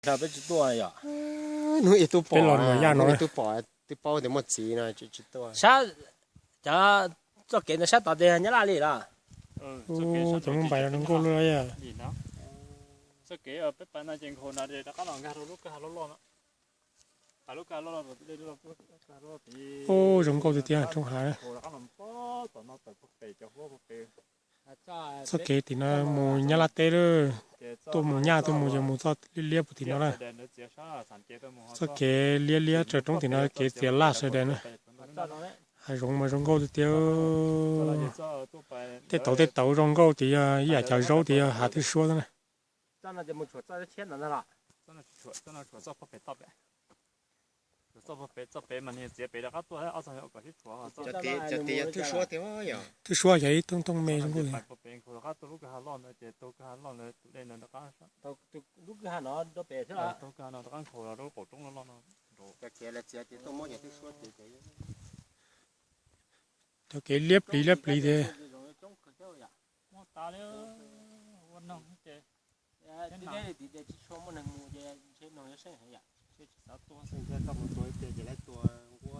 Peb tsis tuaj yom. Hnub ib tug pom, hnub ib tug pom, twb paub tias muaj txiv no tsis tuaj. Sab, cov txoj kev ntawd sab tod tias Nyab Laj li los? Cov Hmoob Npais zoo nkauj luaj li. Txoj kev peb pais no ces nkaus no rov qab los nkag rau lub kwj ha loj loj no. Ub, zoo nkauj tiag tiag roob hav. Txoj kev tim no mus Nyab Laj teb lawm, tuaj mus Nyab tuaj mus ces mus txoj liab liab puag tim no na. Txoj kev liab liab raws roob tim no kev txias laj sawv daws na. Hav zoov mas zoo nkauj tiag tiag. Tej tauv tej tauv zoo nkauj tias yog ib yam cov zaub tias yog hav twb suab na. Cov tias yog twb suab tiag yog. Twb suab yog ib thooj thooj me zoo nkauj. Cov kev liab pliv liab pliv tiag.